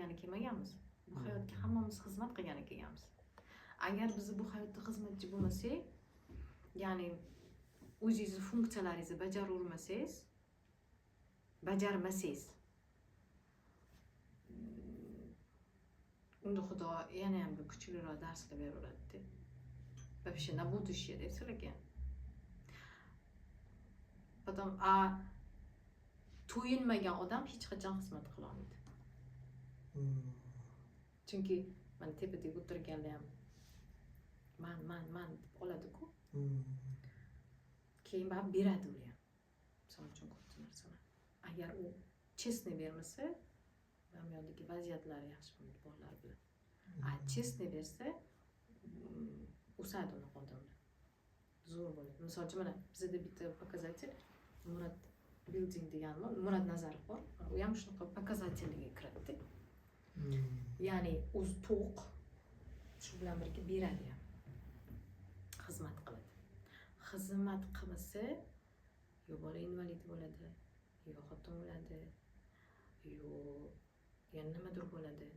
qilgani kelmaganmiz. Bu hayotga hammamiz xizmat qilgani kelganmiz. Agar biz bu hayotda xizmatchi bo'lmasak, ya'ni o'zingizni funksiyalaringizni bajaravermasangiz, bajarmasangiz, unda Xudo yana ham bir kuchliroq darslar beraveradida. Вообще на будущее da sizlarga. Потом, a to'yinmagan odam hech qachon xizmat qila olmaydi. Chunki mana tepadagi o'tirganlar ham man, man, man deb oladi-ku. Keyin baribir beradi u ham. Misol uchun, katta narsalar. Agar u честный bermasa, mana bu yoqdagi vaziyatlari yaxshi bo'lmaydi bolalar bilan. A честный bersa, o'sadi unaqa odamlar. Zo'r bo'ladi. Misol uchun, mana bizada bitta показатель Murad Building degan bor, Murad Nazarov bor. U ham shunaqa показатель ga kiradida. Ya'ni o'zi to'q, shu bilan birga beradi ham. Xizmat qiladi. Xizmat qilmasa, yo bola invalid bo'ladi, yo xotin o'ladi, yo yana nimadir bo'ladi.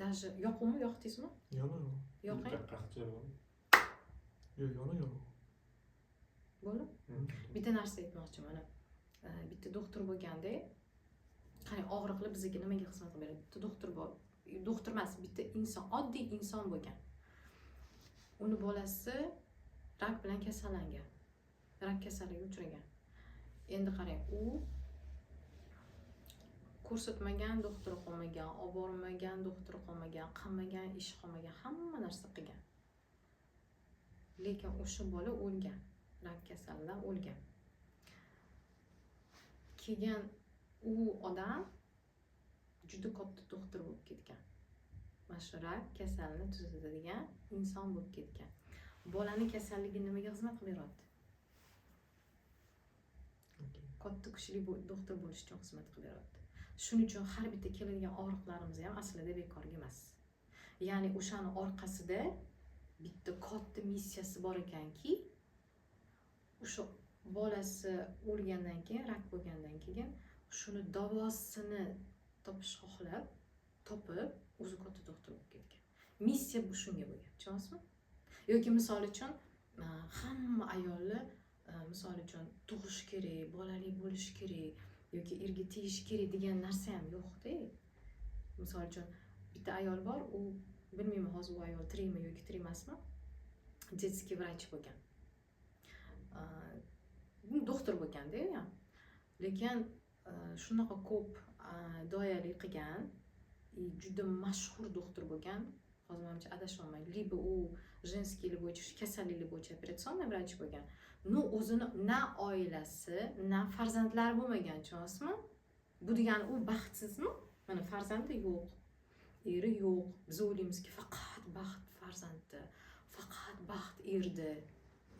Даже yoquvmi, yoqdingizmi? Yonadi. Yoqing. Bitta qahcha bor. Yo'q, yonadi. Bo'ldi. Bitta narsa aytmoqchiman. Mana bitta doktor bo'lganda, qarang, og'riqlar bizga nimaga xizmat qilib beradi? Bitta doktor bor. Doktor emas, bitta inson, oddiy inson bo'lgan. Uni bolasi rak bilan kasallangan. Rak kasalligiga uchragan. Endi qarang, u ko'rsatmagan doktor qolmagan, olib bormagan doktor qolmagan, qilmagan ish qolmagan, hamma narsa qilgan. Lekin o'sha bola o'lgan. Rak kasalidan o'lgan. Keyin u odam juda katta doktor bo'lib ketgan. Mana shu rak kasalini tuzatadigan inson bo'lib ketgan. Bolani kasalligi nimaga xizmat qilib beryapti? Katta kuchli doktor bo'lish uchun xizmat qilib beryapti. Shuning uchun har bitta keladigan og'riqlarimiz ham aslida bekorga emas. Ya'ni o'shani orqasida bitta katta missiyasi bor ekanki, o'sha bolasi o'lgandan keyin, rak bo'lgandan keyin shuni davosini topish xohlab, topib, o'zi katta doktor bo'lib ketgan. Missiya bu shunga bo'lgan, tushunyapsizmi? Yoki misol uchun, hamma ayollar, misol uchun, tug'ish kerak, bolali bo'lish kerak yoki erga tegish kerak degan narsa ham yo'q-da. Misol uchun, bitta ayol bor, u bilmayman hozir u ayol tirikmi yoki tirik emasmi, детский врач bo'lgan. Doktor bo'lganda u ham. Lekin shunaqa ko'p doyalik qilgan, и juda mashhur doktor bo'lgan. Hozir manimcha adashyapman. Либо u женский bo'yicha, shu kasalliklar bo'yicha операционный врач bo'lgan. Ну, o'zini na oilasi, na farzandlari bo'lmagan, tushunyapsizmi? Bu degani u baxtsizmi? Mana farzandi yo'q, eri yo'q. Biz o'ylaymizki, faqat baxt farzandda, faqat baxt erda.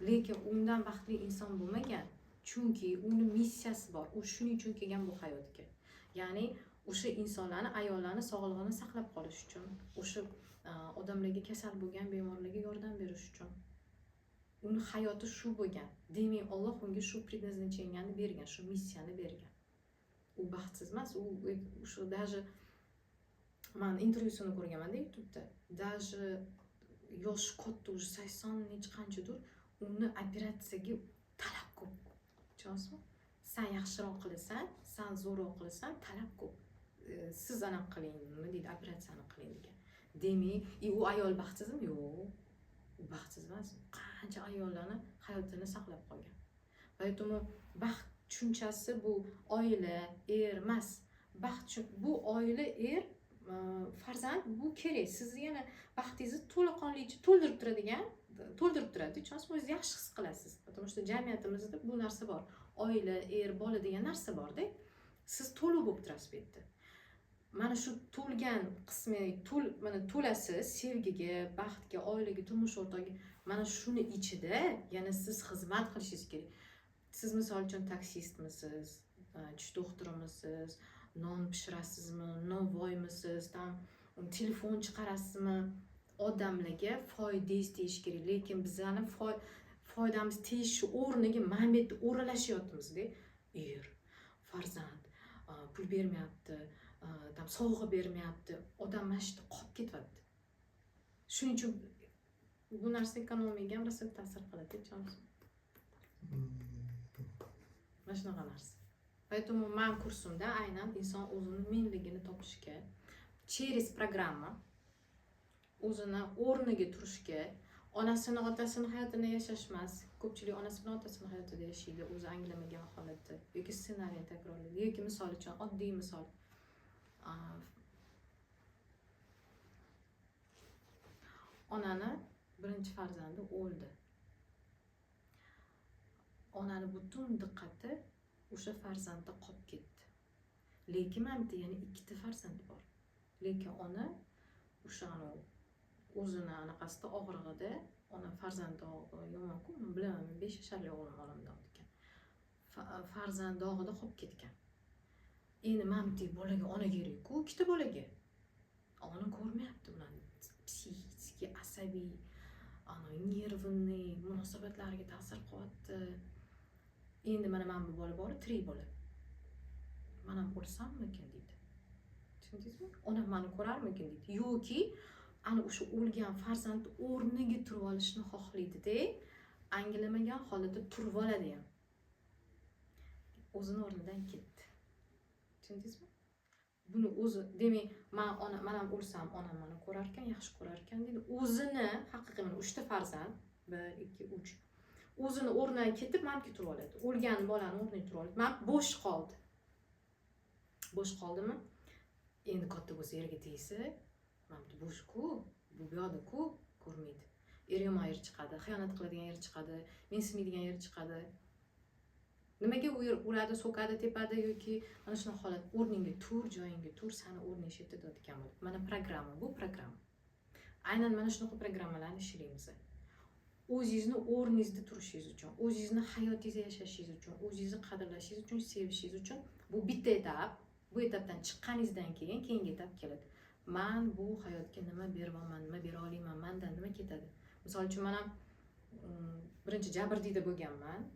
Lekin undan baxtli inson bo'lmagan. Chunki uni missiyasi bor. U shuning uchun kelgan bu hayotga. Ya'ni o'sha insonlarni, ayollarni sog'lig'ini saqlab qolish uchun, o'sha odamlarga, kasal bo'lgan bemorlarga yordam berish uchun. Uni hayoti shu bo'lgan. Demak, Alloh unga shu предназначение ni bergan, shu missiyani bergan. U baxtsiz emas, u shu даже man intervyusini ko'rganman-da YouTube'da. Даже yoshi katta, уже 80 nechi qanchadir, uni operatsiyaga talab ko'p. Tushunyapsizmi? San yaxshiroq qilasan, san zo'rroq qilasan, talab ko'p. Siz anaqa qiling, nima deydi, operatsiyani qiling degan. Demak, и u ayol baxtsizmi? Yo'q. U baxtsiz emas. Qancha ayollarni hayotini saqlab qolgan. Поэтому baxt tushunchasi bu oila, er emas. Baxt bu oila, er, farzand bu kerak. Sizni yana baxtingizni to'laqonlicha to'ldirib turadigan, to'ldirib turadi. Tushunyapsizmi? O'zingiz yaxshi his qilasiz. Потому что jamiyatimizda bu narsa bor. Oila, er, bola degan narsa borda. Siz to'liq bo'lib turasiz bu yerda. Mana shu to'lgan qismi, to'l, mana to'lasiz sevgiga, baxtga, oilaga, turmush o'rtog'iga. Mana shuni ichida yana siz xizmat qilishingiz kerak. Siz misol uchun taksistmisiz, tish doktorimisiz, non pishirasizmi, novvoymisiz, там telefon chiqarasizmi, odamlarga foydangiz tegishi kerak. Lekin bizani foydamiz tegishi o'rniga mana bu yerda o'ralashyapmizda. Er, farzand, bermayapti, там sovg'a bermayapti, odam mana shu yerda qolib ketyapti. Shuning uchun bu narsa ekonomikaga ham rosa ta'sir qiladi, ishonasiz. Mana shunaqa narsa. Поэтому man kursimda aynan inson o'zini menligini topishga, через программа o'zini o'rniga turishga, onasini, otasini hayotini yashash emas. Ko'pchilik onasi bilan otasini hayotida yashaydi, o'zi anglamagan holatda yoki ssenariyni takrorlaydi, yoki misol uchun, oddiy misol, onani birinchi farzandi o'ldi. Onani butun diqqati o'sha farzandda qolib ketdi. Lekin mana bitta yana ikkita farzand bor. Lekin ona o'sha o'zini anaqasida, og'rig'ida, ona farzand dog'i yomonku, men bilaman, men 5 yasharli o'g'lim olamdan o'tgan. Farzand dog'ida qolib ketgan. Endi mana bitta bolaga ona kerak-ku, ikkita bolaga. Ona ko'rmayapti ularni. Psixik, asabiy, ana нервный munosabatlariga ta'sir qilyapti. Endi mana bu bola bor, tirik bola. Man ham o'lsammikin deydi. Tushundingizmi? Onam mani ko'rarmikin deydi. Yoki ana o'sha o'lgan farzand o'rniga turib olishni xohlaydida, anglamagan holatda turib oladi ham. O'zini o'rnidan ketdi. Tushundingizmi? Buni o'zi, demak, man ona, man ham o'lsam, onam mani ko'rarkan, yaxshi ko'rarkan deydi. O'zini haqiqiy mana 3 ta farzand, 1, 2, 3. O'zini o'rnidan ketib, manimki turib oladi. O'lgan bolani o'rniga turib oladi. Man bo'sh qoldi. Bo'sh qoldimi? Endi katta bo'lsa erga tegsa, mana bu bo'sh-ku, bu yoqda-ku, ko'rmaydi. Er yomon yer chiqadi, xiyonat qiladigan yer chiqadi, mensimaydigan yer chiqadi. Nimaga u yer uradi, so'kadi, tepadi yoki mana shunaqa holat, o'rningga tur, joyingga tur, sani o'rning shu yerda deyotgan bo'ladi. Mana programma, bu programma. Aynan mana shunaqa programmalarni ishlaymiz. O'zingizni o'rningizda turishingiz uchun, o'zingizni hayotingizda yashashingiz uchun, o'zingizni qadrlashingiz uchun, sevishingiz uchun bu bitta etap. Bu etapdan chiqqaningizdan keyin keyingi etap keladi. Man bu hayotga nima beryapman, nima bera olaman, mandan nima ketadi? Misol uchun, men ham birinchi jabrdiyda bo'lganman.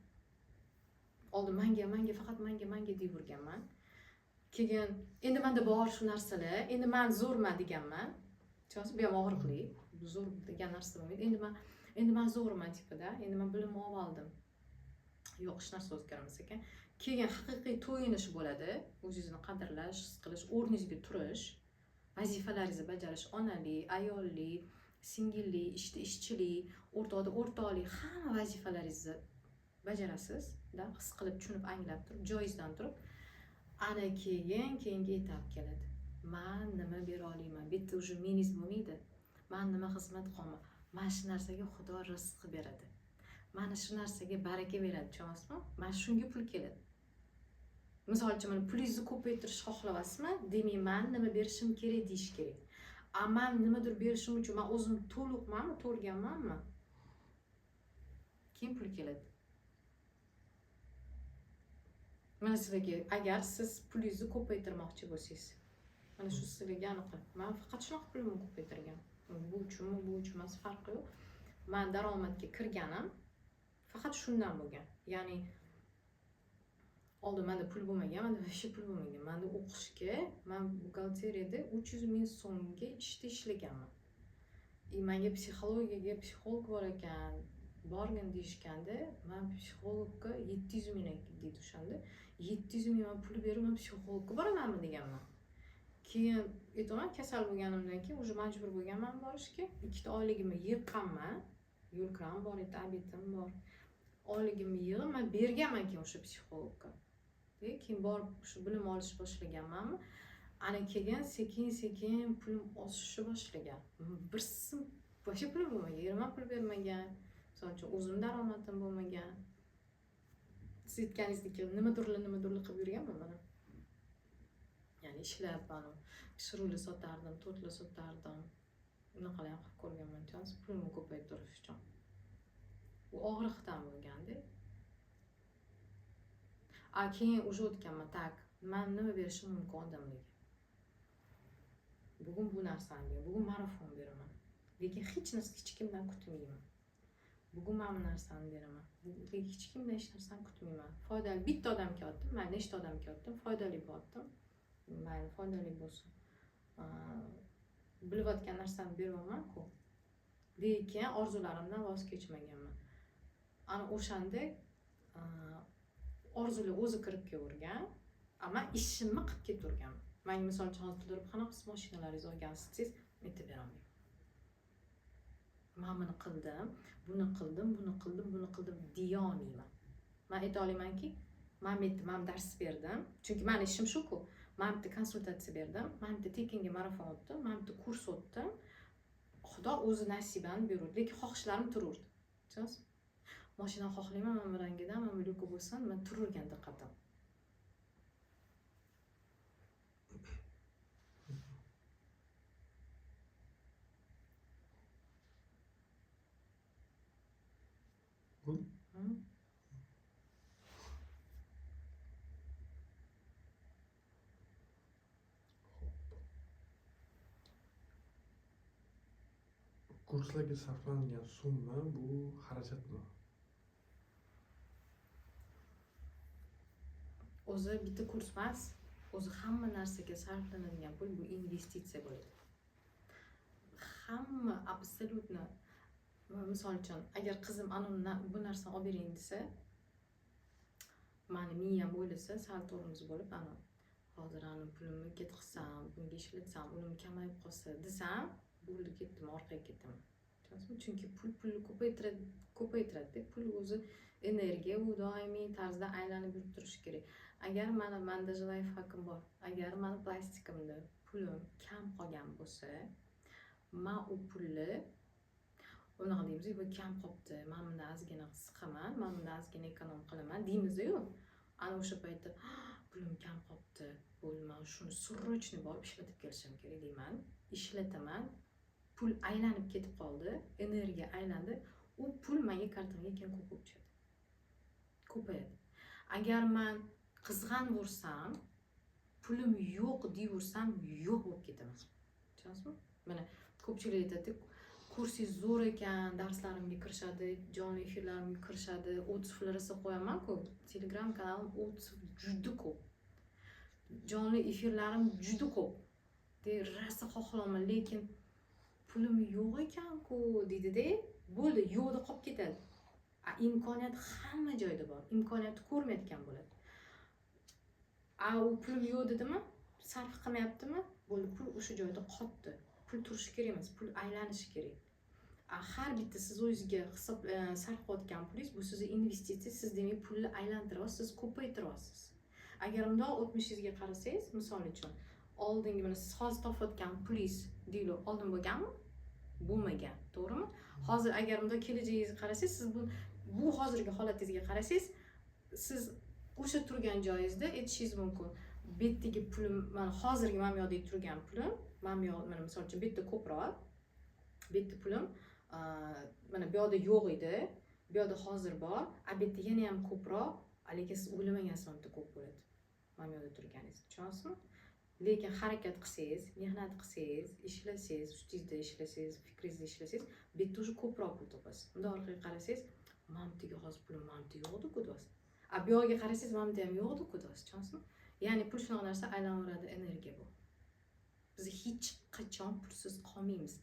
Oldin manga, manga, faqat manga, manga deb yurganman. Keyin endi menda bor shu narsalar, endi man zo'rman deganman. Tushunasiz, bu ham og'riqli. Bu zo'r degan narsa bo'lmaydi. Endi man zo'rman tipida, endi man bilim oldim. Yo'q, hech narsa o'zgarmas ekan. Keyin haqiqiy to'yinish bo'ladi. O'zingizni qadrlash, his qilish, o'rningizga turish, vazifalaringizni bajarish, onalik, ayollik, singillik, ishda ishchilik, o'rtoqda o'rtoqlik, hamma vazifalaringizni bajarasiz, da, his qilib, tushunib, anglab turib, joyingizdan turib, ana keyin keyingi etap keladi. Man nima bera olaman? Bu yerda уже meningiz bo'lmaydi. Man nima xizmat qilaman? Mana shu narsaga Xudo rizq beradi. Mana shu narsaga baraka beradi, tushunyapsizmi? Mana shunga pul keladi. Misol uchun, mana pulingizni ko'paytirishni xohlayapsizmi? Demak, man nima berishim kerak deyish kerak. A man nimadir berishim uchun man o'zim to'liqmanmi, to'lganmanmi? Keyin pul keladi. Mana sizlarga, agar siz pulingizni ko'paytirmoqchi bo'lsangiz, mana shu sizlarga aniq. Man faqat shunaqa pulimni ko'paytirgan. Bu uchunmi, bu uchun emas, farqi yo'q. Man daromadga kirganim faqat shundan bo'lgan. Ya'ni oldin menda pul bo'lmagan, menda вообще pul bo'lmagan. Menda o'qishga, man buxgalteriyada 300 ming so'mga ishda ishlaganman. И menga psixologiyaga psixolog bor ekan, borgin deyishganda, man psixologga 700 ming deydi o'shanda. 700 ming man pul berib, man psixologga boramanmi deganman. Keyin aytaman, kasal bo'lganimdan keyin уже majbur bo'lganman borishga. Ikkita oyligimni yiqqanman. Yo'l kiram bor edi, обед im bor. Oyligimni yig'ib, man berganman keyin o'sha psixologga. Keyin borib shu bilim olish boshlaganmanmi? Ana keyin sekin-sekin pulim oshishni boshlagan. Bir sim вообще pulim bo'lmagan, erim ham pul bermagan. Misol uchun, o'zim daromadim bo'lmagan. Siz aytganingizdek nimadirlar, nimadirlar qilib yurganman mana. Ya'ni ishlab, mana pishiruvlar sotardim, tortlar sotardim. Unaqalar ham qilib ko'rganman, tushunasiz, pulimni ko'paytirish uchun. U og'riqdan bo'lganda. A keyin уже o'tganman, так, man nima berishim mumkin odamlarga? Bugun bu narsani beraman, bugun marafon beraman. Lekin hech narsa hech kimdan kutmayman. Bugun mana bu narsani beraman. Lekin hech kimdan hech narsani kutmayman. Foydali bitta odam kelyapti, man nechta odam kelyapti, foydali bo'lyapti. Mayli, foydali bo'lsin. Bilayotgan narsamni beryapman-ku. Lekin orzularimdan voz kechmaganman. Ana o'shanda orzular o'zi kirib kelavergan, ammo ishimni qilib ketaverganman. Manga misol uchun hozir turib, qanaqa siz mashinalaringizni olgansiz desangiz, aytib berolmayman. Man buni qildim, buni qildim, buni qildim, buni qildim deya olmayman. Man ayta olamanki, man bu yerda man dars berdim, chunki mani ishim shu-ku. Man bitta konsultatsiya berdim, man bitta tekinga marafon o'tdim, man bitta kurs o'tdim. Xudo o'zi nasibani berurdi, lekin xohishlarim tururdi. Tushunasizmi? Mashina xohlayman, mana bu rangidan, mana bu люк i bo'lsin, man tururgan diqqatim. Bu? Hı? Xo'p. Kurslarga sarflangan summa bu xarajatmi? O'zi bitta kurs emas, o'zi hamma narsaga sarflanadigan pul bu investitsiya bo'ladi. Hamma абсолютно, misol uchun, agar qizim ana bu narsani olib bering desa, mani miyam o'ylasa, sal tormoz bo'lib, ana hozir ana pulimni ketqizsam, bunga ishlatsam, unim kamayib qolsa desam, bo'ldi, ketdim, orqaga ketaman. Tushunasizmi? Chunki pul pulni ko'paytiradi, ko'paytiradi. Pul o'zi energiya, u doimiy tarzda aylanib yurib turishi kerak. Agar mana menda даже лайфхак im bor. Agar mani plastikimda pulim kam qolgan bo'lsa, man u pulni unaqa deymiz, bu kam qolibdi, man bundan ozgina siqaman, man bundan ozgina эконом qilaman deymiz-yu. Ana o'sha paytda pulim kam qolibdi, bo'ldi, man shuni срочно borib ishlatib kelishim kerak deyman. Ishlataman. Pul aylanib ketib qoldi, energiya aylandi. U pul menga kartamga keyin ko'payib tushadi. Ko'payadi. Agar man qizg'anaversam, pulim yo'q deyaversam, yo'q bo'lib ketaman. Tushunasizmi? Mana ko'pchilik aytadi, kursingiz zo'r ekan, darslarimga kirishadi, jonli efirlarimga kirishadi, отзыв lar rosa qo'yaman-ku. Telegram kanalim отзыв juda ko'p. Jonli efirlarim juda ko'p. De rosa xohlaman, lekin pulim yo'q ekan-ku deydi-da, bo'ldi, yo'qda qolib ketadi. A imkoniyat hamma joyda bor. Imkoniyatni ko'rmayotgan bo'ladi. A u pulim yo'q dedimi? Sarf qilmayaptimi? Bo'ldi, pul o'sha joyda qotdi. Pul turishi kerak emas, pul aylanishi kerak. A har bitta siz o'zingizga hisob sarf qilayotgan pulingiz bu sizni investitsiya, siz demak pulni aylantiryapsiz, ko'paytiryapsiz. Agar bundoq o'tmishingizga qarasangiz, misol uchun, oldingi mana siz hozir topayotgan pulingiz deylik, oldin bo'lganmi? Bo'lmagan, to'g'rimi? Hozir agar bundoq kelajagingizga qarasangiz, siz bu hozirgi holatingizga qarasangiz, siz o'sha turgan joyingizda aytishingiz mumkin. Bu yerdagi pulim, mana hozirgi mana bu yoqdagi turgan pulim, mana bu yoq, mana misol uchun bu yerda ko'proq, bu yerda pulim, mana bu yoqda yo'q edi, bu yoqda hozir bor, a bu yerda yana ham ko'proq, lekin siz o'ylamagansiz mana bu yerda ko'p bo'ladi. Mana bu yoqda turganingiz, tushunasizmi? Lekin harakat qilsangiz, mehnat qilsangiz, ishlasangiz, ustingizda ishlasangiz, fikringizda ishlasangiz, bu yerda уже ko'proq pul topasiz. Bunday orqaga qarasangiz, mana bu yerga hozir pulim, mana bu yerda yo'q-ku deyapsiz. A bu yoqqa qarasangiz, mana bu yerda ham yo'q-ku deyapsiz, tushunasizmi? Ya'ni pul shunaqa narsa, aylanaveradi, energiya bu. Biz hech qachon pulsiz qolmaymiz.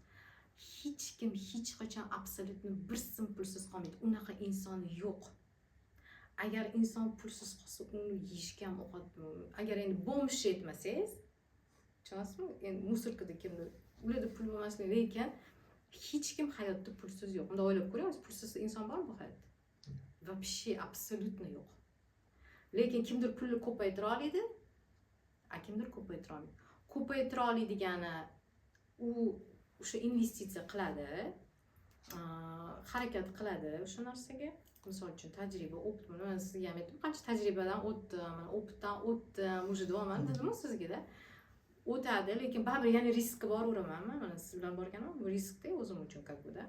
Hech kim hech qachon абсолютно bir so'm pulsiz qolmaydi. Unaqa inson yo'q. Agar inson pulsiz qolsa, uni yeyishga ham ovqat, agar endi бомж etmasangiz, tushunasizmi? Endi мусорка da kimdir, ularda pul bo'lmasligi, lekin hech kim hayotda pulsiz yo'q. Unda o'ylab ko'ring, pulsiz inson bormi bu hayotda? Вообще абсолютно yo'q. Lekin kimdir pulni ko'paytira oladi, a kimdir ko'paytira olmaydi. Ko'paytira oladi u o'sha investitsiya qiladi, harakat qiladi o'sha narsaga. Misol uchun tajriba, опыт, mana sizga ham aytdim, qancha tajribadan o'tdim, mana опыт dan o'tdim, уже deyapman dedim sizga-da. O'tadi, lekin baribir yana riskka boraveramanman. Mana siz bilan borganim bu riskda o'zim uchun как бы da.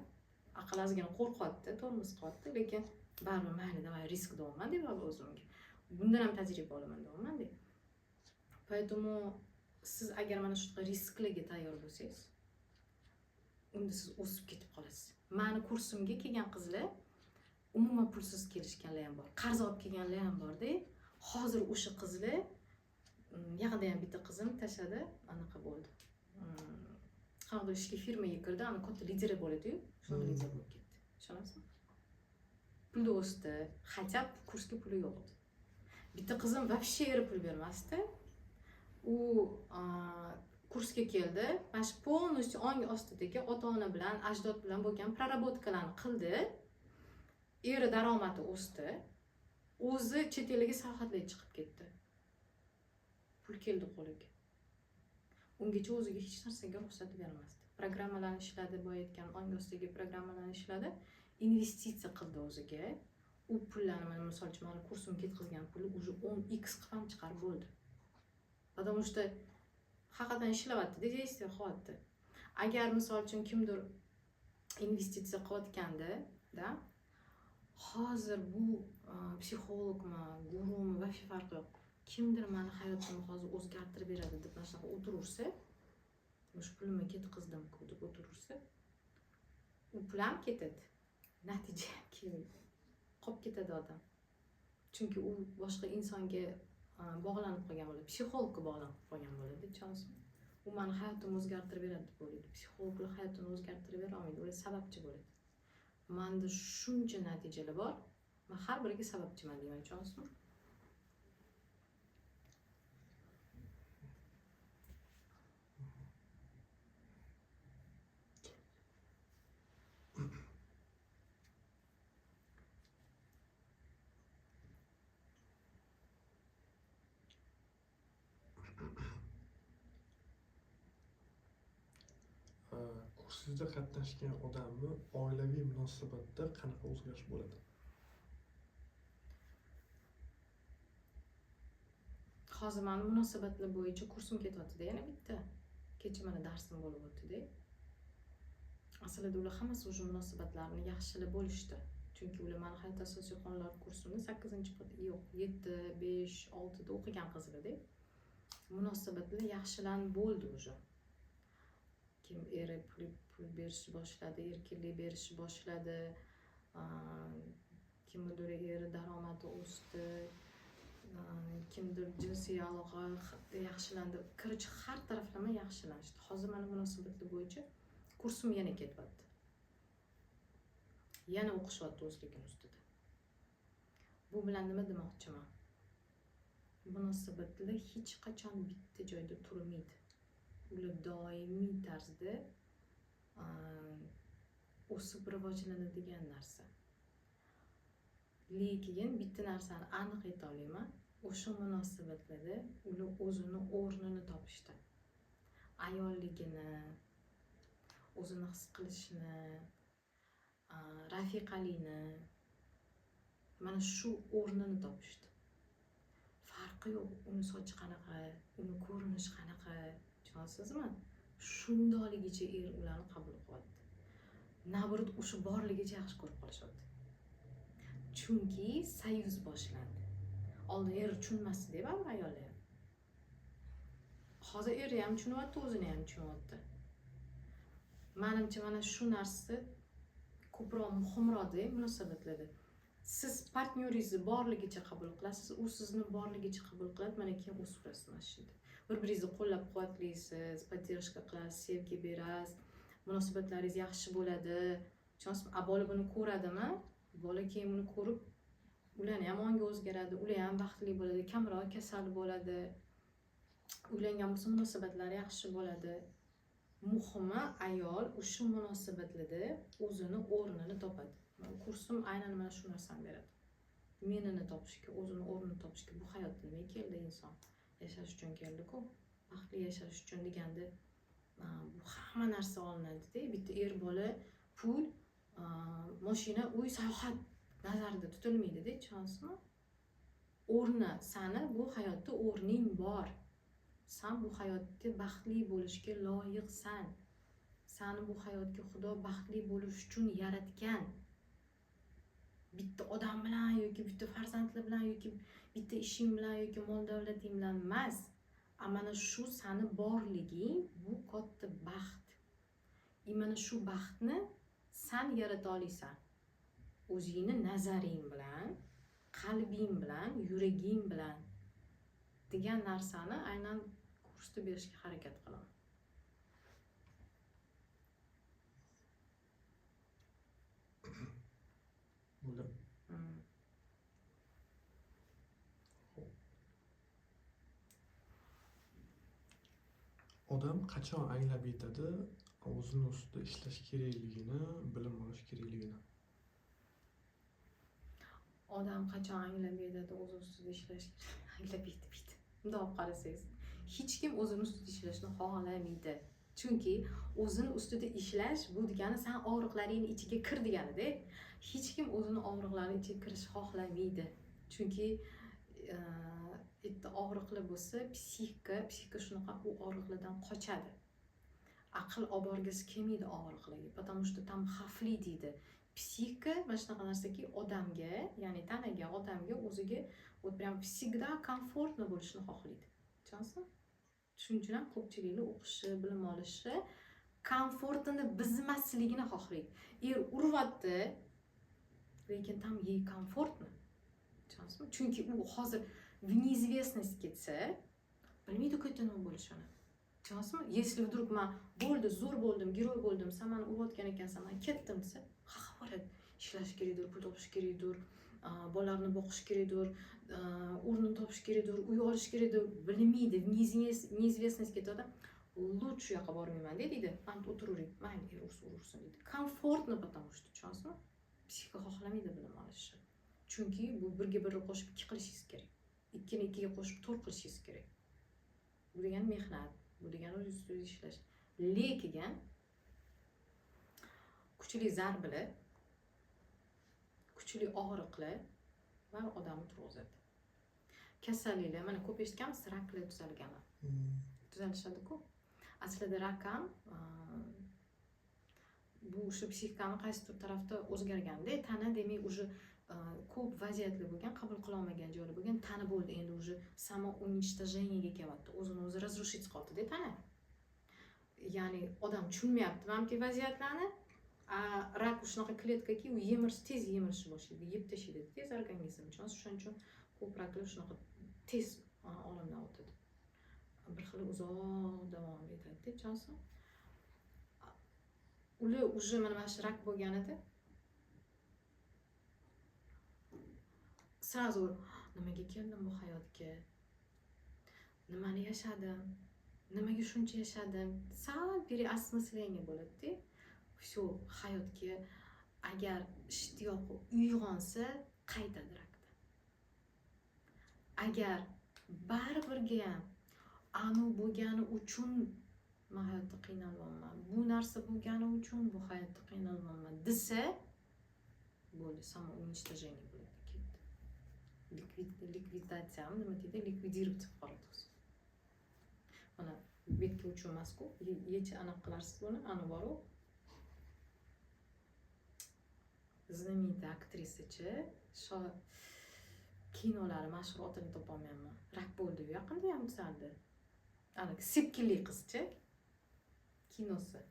Aql ozgina qo'rqyapti, tormoz qilyapti, lekin baribir mayli, давай risk deyapman deb o'zimga. Bundan ham tajriba olaman deyapman deb. Поэтому siz agar mana shunaqa risklarga tayyor bo'lsangiz, unda siz o'sib ketib qolasiz. Mani kursimga kelgan qizlar umuman pulsiz kelishganlar ham bor, qarz olib kelganlar ham borda. Hozir o'sha qizlar yaqinda Yaqinda ham bitta qizim tashladi, anaqa bo'ldi. Qanaqadir ishga, firmaga kirdi, ana katta lideri bo'ladi-yu, shunaqa lider bo'lib ketdi. Ishonasizmi? Puli o'sdi, хотя kursga puli yo'q edi. Bitta qizim вообще eri pul bermasdi. U kursga keldi, mana shu полностью ong ostidagi ota-ona bilan, ajdod bilan bo'lgan проработка larni qildi. Eri daromadi o'sdi. O'zi chet elga sayohatlarga chiqib ketdi. Pul keldi qo'liga. Ungacha o'ziga hech narsaga ruxsat bermasdi. Programmalarni ishladi, boya aytgan ong ostidagi programmalarni ishladi, investitsiya qildi o'ziga. U pullarni, mana misol uchun, mani kursim ketkazgan puli уже 10x qilib ham chiqarib bo'ldi. Потому что haqiqatan ishlayapti, действие qilyapti. Agar misol uchun kimdir investitsiya qilayotganda, da, hozir bu psixologmi, gurumi, вообще farqi yo'q. Kimdir mani hayotimni hozir o'zgartirib beradi deb mana shunaqa o'tiraversa, shu pulimni ketqizdim-ku deb o'tiraversa, u pul ham ketadi, natija ham kelmaydi. Qolib ketadi odam. Chunki u boshqa insonga bog'lanib qolgan bo'ladi, psixologga bog'lanib qolgan bo'ladi, ishonasizmi? U mani hayotimni o'zgartirib beradi deb o'ylaydi. Psixologlar hayotini o'zgartirib bera olmaydi, ular sababchi bo'ladi. Manda shuncha natijalar bor, man har biriga sababchiman deyman, ishonasizmi? Kursingizda qatnashgan odamni oilaviy munosabatda qanaqa o'zgarish bo'ladi? Hozir mani munosabatlar bo'yicha kursim ketyapti-da, yana bitta. Kecha mana darsim bo'lib o'tdi-da. Aslida ular hammasi уже munosabatlarini yaxshilab bo'lishdi. Chunki ular mani hayot asosiy qonunlar kursimni 8 yo'q, 7, 5, 6 da o'qigan qizlar-da. Munosabatlar yaxshilanib bo'ldi уже. Kim eri pul berishni boshladi, erkinlik berishni boshladi. Kimnidir eri daromadi o'sdi. Kimdir jinsiy aloqa yaxshilandi. Короче, har taraflama yaxshilanishdi. Hozir mana munosabatlar bo'yicha kursim yana ketyapti. Yana o'qishyapti o'zligini ustida. Bu bilan nima demoqchiman? Munosabatlar hech qachon bitta joyda turmaydi. Ular doimiy tarzda o'sib rivojlanadigan narsa. Lekin bitta narsani aniq ayta olaman, o'sha munosabatlarda ular o'zini o'rnini topishdi. Ayolligini, o'zini his qilishini, rafiqalikni, mana shu o'rnini topishdi. Farqi yo'q, uni sochi qanaqa, uni ko'rinishi qanaqa, tushunasizmi? Shundoqligicha er ularni qabul qilyapti. Наоборот, o'sha borligicha yaxshi ko'rib qolishyapti. Chunki союз boshlandi. Oldin er tushunmasdi deb baribir ayollar ham. Hozir eri ham tushunyapti, o'zini ham tushunyapti. Manimcha mana shu narsa ko'proq muhimroqda munosabatlarda. Siz partnyoringizni borligicha qabul qilasiz, u sizni borligicha qabul qiladi, mana keyin o'sib mana shu yerda. Bir-biringizni qo'llab-quvvatlaysiz, поддержка qilasiz, sevgi berasiz, munosabatlaringiz yaxshi bo'ladi. Tushunasizmi? A bola buni ko'radimi? Bola keyin buni ko'rib, ularni ham ongi o'zgaradi, ular ham baxtli bo'ladi, kamroq kasal bo'ladi. Uylangan bo'lsa munosabatlari yaxshi bo'ladi. Muhimi ayol o'sha munosabatlarda o'zini o'rnini topadi. Kursim aynan mana shu narsani beradi. Menini topishga, o'zini o'rnini topishga. Bu hayotda nimaga keldi inson? Yashash uchun keldi-ku. Baxtli yashash uchun deganda bu hamma narsa olinadi-da. Bitta er bola, pul, mashina, uy, sayohat nazarda tutilmaydi-da, tushunasizmi? O'rni, sani bu hayotda o'rning bor. San bu hayotda baxtli bo'lishga loyiqsan. Sani bu hayotga Xudo baxtli bo'lish uchun yaratgan. Bitta odam bilan yoki bitta farzandlar bilan yoki bitta ishing bilan yoki mol davlating bilan emas. A mana shu sani borliging bu katta baxt. И mana shu baxtni san yarata olasan. O'zingni nazaring bilan, qalbing bilan, yuraging bilan Degan narsani aynan kursda berishga harakat qilaman. Bo'ldi. Odam qachon anglab yetadi o'zini ustida ishlash kerakligini, bilim olish kerakligini? Odam qachon anglab yetadi o'zi ustida ishlash anglab yetmaydi. Bundoq olib qarasangiz, hech kim o'zini ustida ishlashni xohlamaydi. Chunki o'zini ustida ishlash bu degani san og'riqlaringni ichiga kir deganida. Hech kim o'zini og'riqlarini ichiga kirishni xohlamaydi. Chunki bitta og'riqli bo'lsa, psixika shunaqa u og'riqlardan qochadi. Aql olib borgisi kelmaydi og'riqlarga, потому что там xavfli deydi. Psixika mana shunaqa narsaki, odamga, ya'ni tanaga, odamga o'ziga вот прям всегда комфортно bo'lishni xohlaydi. Tushunasizmi? Shuning uchun ham ko'pchilikni o'qishi, bilim olishi komfortini buzmasligini xohlaydi. Er uryapti, lekin там ей комфортно. Tushunasizmi? Chunki u hozir в неизвестность ketsa, bilmaydi qayerda nima bo'lishini. Tushunasizmi? Если вдруг man bo'ldi, zo'r bo'ldim, герой bo'ldim, san mani urayotgan ekansan, man ketdim desa, xafa bo'ladi. Ishlash kerakdir, pul topish kerakdir, bolalarni boqish kerakdir, o'rnini topish kerakdir, uy olish kerakdir, bilmaydi, в неизвестность ketadi. Лучше u yoqqa bormayman deydi, man o'tiraveray, mayli, er ursa ursin deydi. Комфортно, потому что, tushunasizmi? Psixika xohlamaydi bilim olishni. Chunki bu birga birni qo'shib ikki qilishingiz kerak. Ikkini ikkiga qo'shib to'rt qilishingiz kerak. Bu degani mehnat, bu degani o'z ustida ishlash. Lekin kuchli zarbalar, kuchli og'riqlar va odamni turg'izadi. Kasalliklar, mana ko'p eshitganmiz, raklar tuzalgani. Tuzalishadi-ku. Aslida rak ham bu o'sha psixikani qaysidir tarafda o'zgarganda, tana demak уже ko'p vaziyatlar bo'lgan, qabul qila olmagan joylar bo'lgan, tana bo'ldi, endi уже самоуничтожение ga kelyapti, o'zini o'zi разрушить qilyapti-da tana. Ya'ni odam tushunmayapti manimki vaziyatlarni. Rak shunaqa kletkaki, u yemirish, tez yemirishni boshlaydi, yeb tashlaydi tez organizm. Shuning uchun ko'p raklar shunaqa tez olamdan o'tadi. Bir xil uzoq davom etadi, tushunasizmi? Ular уже mana shu rak bo'lganida сразу nimaga keldim bu hayotga? Nimani yashadim? Nimaga shuncha yashadim? Sal переосмысление bo'ladi-da. Всё, hayotga agar ishtiyoqi uyg'onsa, qaytadi rakdan. Agar baribirga ham anu bo'lgani uchun man hayotda qiynalyapman, bu narsa bo'lgani uchun bu hayotda qiynalyapman desa, bo'ldi, самоуничтожение bo'ladi, ketdi. Likvidatsiyami nima deydi, likvidirib chiqib qoladi o'zi. Mana betga uchun emas-ku, yecha anaqa qilarsiz buni, ani bor-u. Знаменитый aktrisachi, sho kinolari mashhur, otini topolmayapman. Rak bo'ldi, yaqinda ham tuzaldi. Ana sepkilli qizchi kinosi.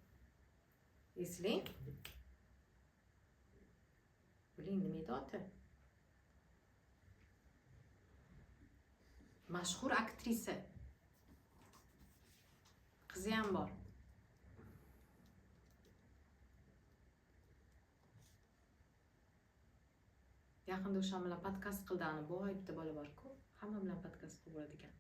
Eslang. Biling nima edi oti? Mashhur aktrisa. Qizi ham bor. Yaqinda o'sha bilan podkast qildi, ani boy bitta bola bor-ku, hamma bilan podkast qilib bo'ladigan.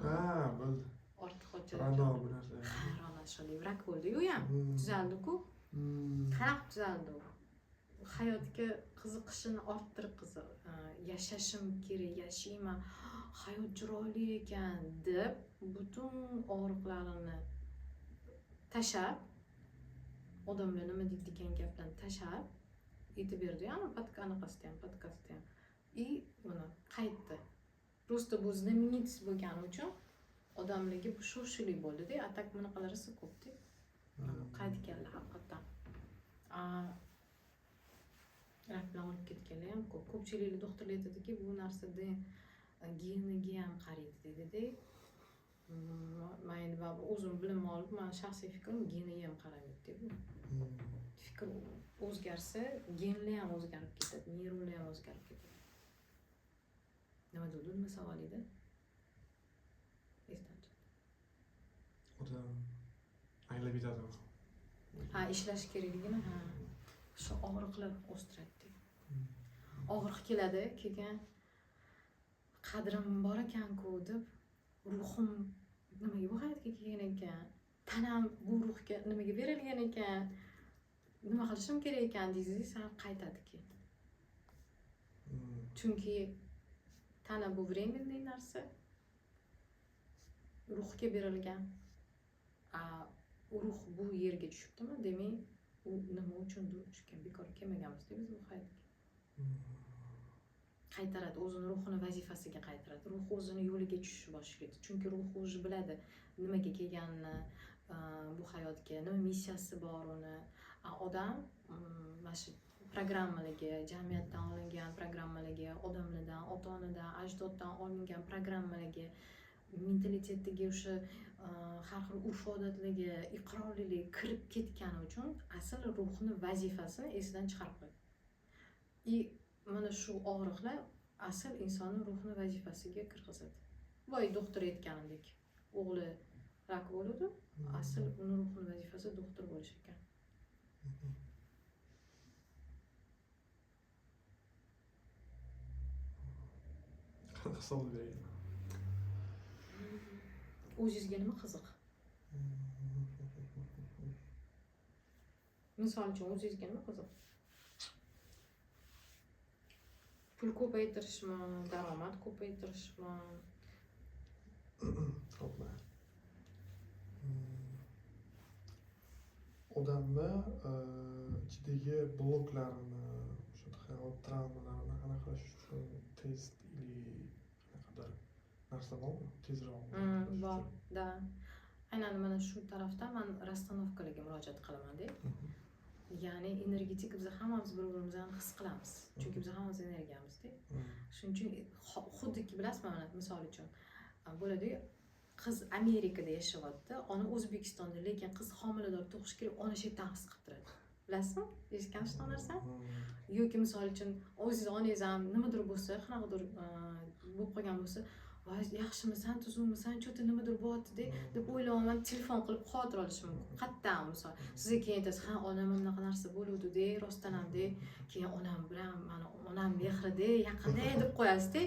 Ha, bo'ldi. Ortiqcha. Rano bu narsa. Ha, Rano Sholiyev rak bo'ldi-yu u ham. Tuzaldi-ku. Qanaqa tuzaldi u? Hayotga qiziqishini orttirib qiziq, yashashim kerak, yashayman, hayot chiroyli ekan deb butun og'riqlarini tashlab, odamlar nima deydi degan gaplarni tashlab aytib berdi, ya'ni anaqasida ham, podkastda ham. И mana qaytdi. Просто bu знаменитость bo'lgani uchun odamlarga bu shov-shuvli bo'ldi-da, а так bunaqalar rosa ko'p-da. Qaytganlar haqiqatdan. Rak bilan o'lib ketganlar ham ko'p. Ko'pchilik doktorlar aytadiki, bu narsada geniga ham qaraydi deydi-da. Man endi baribir o'zim bilim olib, man shaxsiy fikrim, geniga ham qaramaydi bu. Fikr o'zgarsa, genlar ham o'zgarib ketadi, neyronlar ham o'zgarib ketadi. Nima dedi, nima savol edi? O'shandan anglab yetadimi? Ha, ishlash kerakligini, ha, shu og'riqlar o'stiradi. Og'riq keladi, keyin qadrim bor ekanku deb, ruhim nimaga bu hayotga kelgan ekan, tanam bu ruhga nimaga berilgan ekan, nima qilishim kerak ekan deysiz, sal qaytadi keyin. Chunki tana bu временный narsa, ruhga berilgan. A ruh bu yerga tushibdimi, demak u nima uchundir tushgan, bekor kelmaganmiz-da biz bu hayotga. Qaytaradi, o'zini ruhini vazifasiga qaytaradi. Ruh o'zini yo'liga tushishni boshlaydi. Chunki ruh o'zi biladi nimaga kelganini, bu hayotga, nima missiyasi bor uni. Odam mana shu programmalarga, jamiyatdan olingan programmalarga, odamlardan, ota-onadan, ajdoddan olingan programmalarga, mentalitetdagi o'sha har xil urf-odatlarga iqrorlilik kirib ketgani uchun asl ruhni vazifasini esidan chiqarib qo'yadi. И mana shu og'riqlar asl insonni ruhini vazifasiga kirgizadi. Boya doktor aytganimdek, o'g'li rak bo'ladi, asl uni ruhini vazifasi doktor bo'lish ekan. Qanaqa savol bergan? O'zingizga nima qiziq? Misol uchun, o'zingizga nima qiziq? Pul ko'paytirishmi, daromad ko'paytirishmi? Xo'p, mayli. Odamni ichidagi bloklarini, o'sha hayot travmalarini aniqlash uchun test или qanaqadir narsa bormi? Tezroq aniqlash Bor, uchun. Да. Aynan mana shu tarafdan man расстановка larga murojaat qilaman-da. Ya'ni energetik biz hammamiz bir-birimizni his qilamiz. Chunki biz hammamiz energiyamizda. Shuning uchun xuddiki bilasizmi, mana misol uchun bo'ladi-yu, qiz Amerikada yashayapti, ona O'zbekistonda, lekin qiz homilador tug'ish kerak, ona shu yerdan his qilib turadi. Bilasizmi? Eshitgansiz shunaqa narsani? Yoki misol uchun o'zingiz onangiz ham nimadir bo'lsa, qanaqadir bo'lib qolgan bo'lsa, voy, yaxshimisan, tuzukmisan, что-то nimadir bo'lyapti deb o'ylayapman, telefon qilib xavotir olishi mumkin. Qayerdan misol sizga keyin aytasiz, ha, onam bunaqa narsa bo'luvdi-de, rostdan ham de, keyin onam bilan mani onam mehrida, yaqinda deb qo'yasiz-da.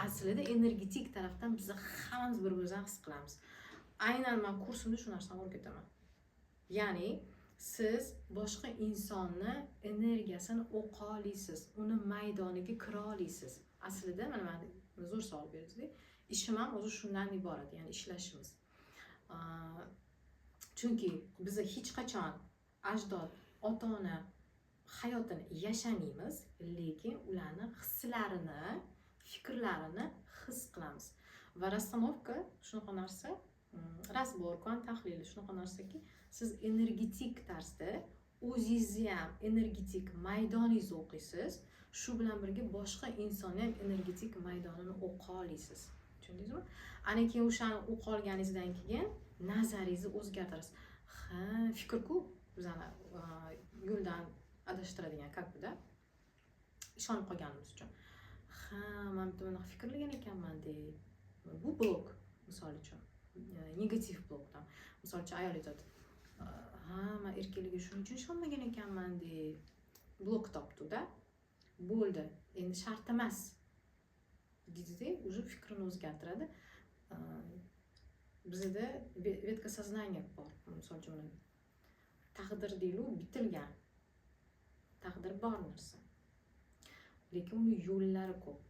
Aslida energetik tarafdan biz hammamiz bir-birimizni his qilamiz. Aynan man kursimda shu narsani o'rgataman. Ya'ni siz boshqa insonni energiyasini o'qa olasiz, uni maydoniga kira olasiz. Aslida mana man zo'r savol berdingiz. Ishim ham o'zi shundan iborat, ya'ni ishlashimiz. Chunki biz hech qachon ajdod, ota-ona hayotini yashamaymiz, lekin ularni hislarini, fikrlarini his qilamiz. Va расстановка shunaqa narsa, разбор, kvant tahlili shunaqa narsaki, siz energetik tarzda o'zingizni ham energetik maydoningizni o'qiysiz, shu bilan birga boshqa insonni ham energetik maydonini o'qa olasiz. Tushundingizmi? Ana keyin o'shani o'qa olganingizdan keyin nazaringizni o'zgartirasiz. Ha, fikr-ku bizani yo'ldan adashtiradigan, как бы, да? Ishonib qolganimiz uchun. Ha, men bitta bunaqa fikrlagan ekanman de. Bu blok, misol uchun, negativ blokdan. Misol uchun ayol aytadi, ha, men erkaklarga shuning uchun ishonmagan ekanman de. Blok topdi-da. Bo'ldi. Endi shart emas. Deydida, уже fikrini o'zgartiradi. Bizda ветка сознания bor. Misol uchun, mana taqdir deylu, bitilgan. Taqdir bor narsa. Lekin uni yo'llari ko'p.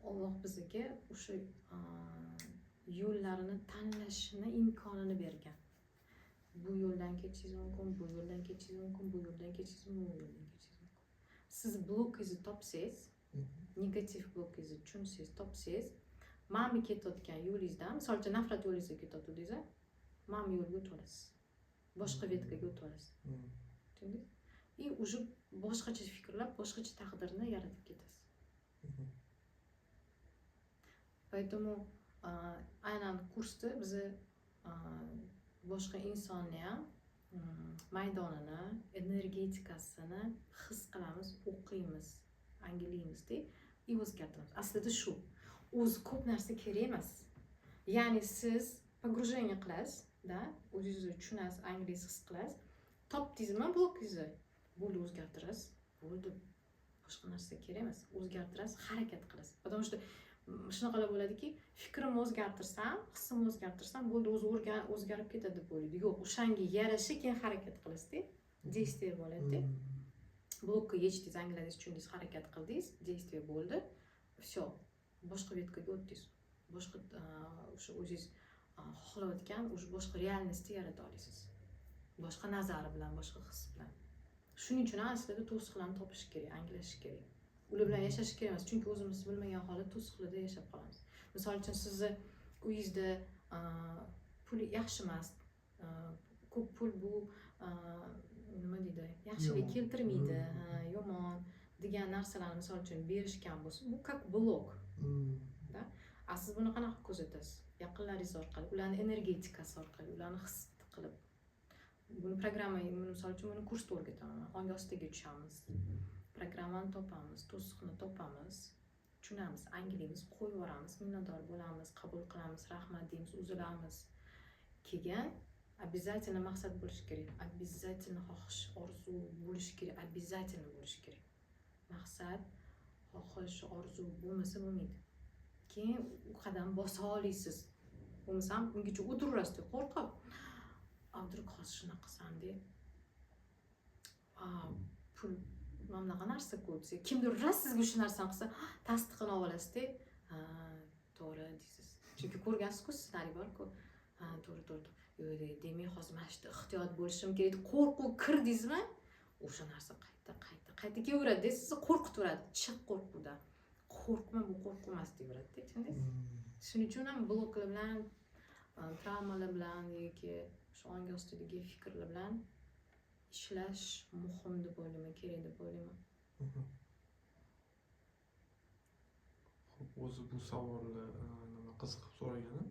Alloh bizga o'sha yo'llarini tanlashini imkonini bergan. Bu yo'ldan ketishingiz mumkin, bu yo'ldan ketishingiz mumkin, bu yo'ldan ketishingiz mumkin, bu yo'ldan ketishingiz mumkin. Siz blokingizni topsangiz, negativ blokingizni tushunsangiz, topsangiz, mana bu ketayotgan yo'lingizdan, misol uchun nafrat yo'lingizga ketayotgandingiz, mana bu yo'lga o'tib olasiz. Boshqa ветка ga o'tib olasiz. Tushundingiz? И уже boshqacha fikrlab, boshqacha taqdirni yaratib ketasiz. Поэтому aynan kursda bizni boshqa insonni ham maydonini, energetikasini his qilamiz, o'qiymiz, anglaymizda и o'zgartiramiz. Aslida shu. O'zi ko'p narsa kerak emas. Ya'ni siz Погружение qilasiz da, o'zingizni tushunasiz, anglaysiz, his qilasiz. Topdingizmi blokingizni, bo'ldi, o'zgartirasiz, bo'ldi, boshqa narsa kerak emas. O'zgartirasiz, harakat qilasiz, потому что shunaqalar bo'ladiki, fikrimni o'zgartirsam, hissimni o'zgartirsam bo'ldi, o'zi o'zgarib ketadi deb o'ylaydi. Yo'q, o'shanga yarasha keyin harakat qilasizda, действие bo'ladida. Blokka yechdingiz, angladingiz, tushundingiz, harakat qildingiz, действие bo'ldi, все, boshqa ветка ga o'tdingiz, boshqa o'sha o'zingiz xohlayotgan уже boshqa реальность ni yarata olasiz, boshqa nazari bilan, boshqa his bilan. Shuning uchun ham aslida to'siqlarni topish kerak, anglash kerak, ular bilan yashash kerak emas, chunki o'zimiz bilmagan holda to'siqlarda yashab qolamiz. Misol uchun, sizni uyingizda pul yaxshi emas, ko'p pul bu nima deydi, yaxshilik Yomon. keltirmaydi, ha, yomon degan narsalarni misol uchun berishgan bo'lsa, bu как blok. A siz buni qanaqa kuzatasiz? Yaqinlaringiz orqali, ularni energetikasi orqali, ularni his qilib. Buni programma, misol uchun, buni kursda o'rgataman. Ong ostiga tushamiz, programmani topamiz, to'siqni topamiz, tushunamiz, anglaymiz, qo'yib yuboramiz, minnatdor bo'lamiz, qabul qilamiz, rahmat deymiz, uzilamiz. Keyin обязательно maqsad bo'lishi kerak, обязательно xohish, orzu bo'lishi kerak, обязательно bo'lishi kerak. Maqsad, xohish, orzu bo'lmasa bo'lmaydi. Keyin u qadam bosa olasiz, bo'lmasam ungacha o'tiraverasizda qo'rqib. А вдруг hozir shunaqa qilsam de, pul mana bunaqa narsa-ku desa, kimdir rost sizga shu narsani qilsa, tasdiqini olib olasizda, ha, to'g'ri deysiz, chunki ko'rgansizku, ssenariy borku. Ha, to'g'ri, to'g'ri, yo'q deydi, demak hozir mana shu yerda ehtiyot bo'lishim kerak. Qo'rquv kirdingizmi, o'sha narsa qayta qayta qayta kelaveradida, sizni qo'rqitaveradi. Chiq qo'rquvdan, qo'rqma, bu qo'rquv emas deyaveradida, tushundingiz? Shuning uchun ham bloklar bilan, travmalar bilan yoki shu ong ostidagi fikrlar bilan ishlash muhim deb o'ylayman, kerak deb o'ylayman. Xo'p, o'zi bu savolni nima qiziqib so'raganim,